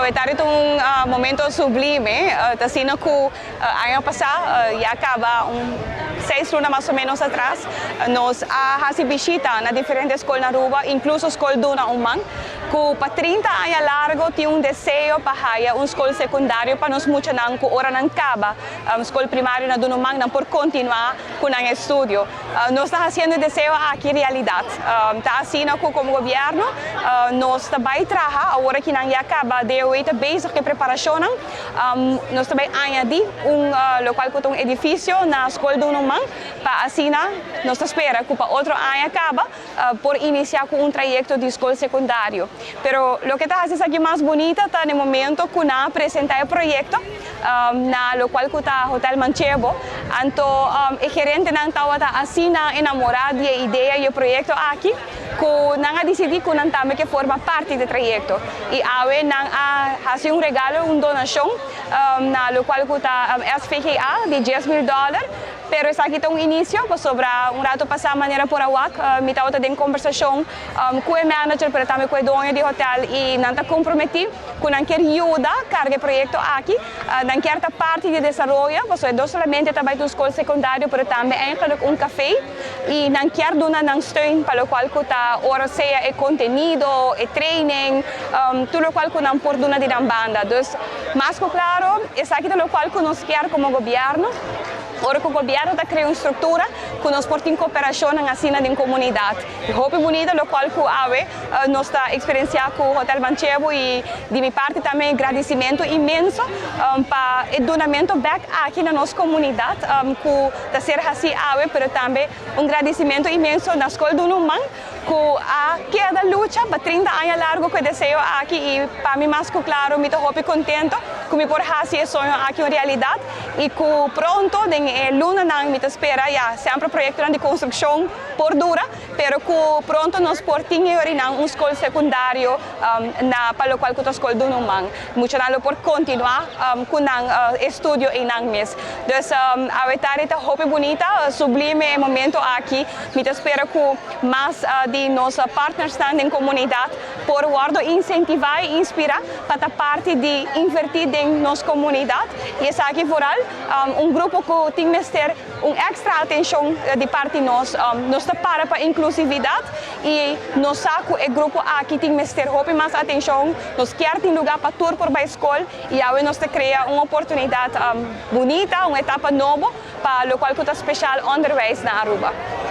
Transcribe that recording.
Awe tardi ta un momento sublime. Ta asina cu aña pasa, ya caba un 6 luna mas o menos atras, nos a haci bishita na diferente scol na Aruba, incluso Scol Duna un Man, cu pa 30 aña largo tin un deseo pa haya un scol secundario pa nos muchanan cu ora nan caba scol primario na Duna un Man nan por continua cu nan estudio. Nos ta haciendo e deseo aki realidad. Ta asina cu como gobierno nos ta bay traha, awor cu nan ya caba DOW ta bezig cu preparacion, nos ta bay añadi un locual cu un edificio na Scol Duna un Man, pa asina nos ta spera cu pa otro aña caba por inicia cu un trayecto di scol secundario. Pero loke ta haci esaki mas bunita ta na momento cu nan a presenta e proyecto na locual cu ta Hotel Manchebo. Anto e gerentenan tawata asina enamora di e idea y e proyecto aki, cu nan a dicidi cu nan tambe kier forma parti di e trayecto. Y awe nan a haci un regalo, un donacion na locual cu ta SVGA di 10 mil dollar. Pero esaki ta un inicio, pasobra un rato pasa manera por a wak, mi tawata den conversacion cu e manager, pero tambe cu e doño di hotel y nan ta comprometi cu nan kier yuda carga e proyecto aki, nan kier ta parti di desaroyo, pasobra no solamente ta bay un scol secundario, pero tambe eigenlijk un café y nan kier duna nan steun pa locual cu ta ora sea e contenido, e training, tur locual cu nan por duna di nan banda. Dus, mas cu claro, esaki ta locual cu nos kier como gobierno. Ora cu gobierno ta crea un structura cu nos por tin cooperacion asina den comunidad. Y hopi bunita locual cu awe nos ta experiencia cu Hotel Manchebo y di mi parti tambe gradicimento inmenso pa e donamento back aki na nos comunidad cu ta ser haci awe, pero tambe un gradicimento inmenso na Scol Duna un Man cu a keda lucha pa 30 aña largo cu e deseo aki y pa mi mas cu claro mi ta hopi contento cu mi por haci e soño aki un realidad y cu pronto den e lunanan mi ta spera, ya semper proyecto di construccion por dura, pero cu pronto nos por tin un scol secundario na pa locual cu Scol Duna un Man. Muchanan lo por continua cu nan estudio einan mes. Dus awe tardi ta hopi bunita, sublime momento aki. Mi ta spera cu mas di nos partners den comunidad por wordo incentiva y inspira pa ta parti di inverti den nos comunidad. Y esaki vooral un grupo cu tin mester un extra atencion di parti nos. Nos ta para pa inclusividad y nos sa cu e grupo aki tin mester hopi mas atencion. Nos kier tin lugar pa tur por bay scol y awe nos ta crea un oportunidad bunita, un etapa nobo pa locual cu ta speciaal onderwijs na Aruba.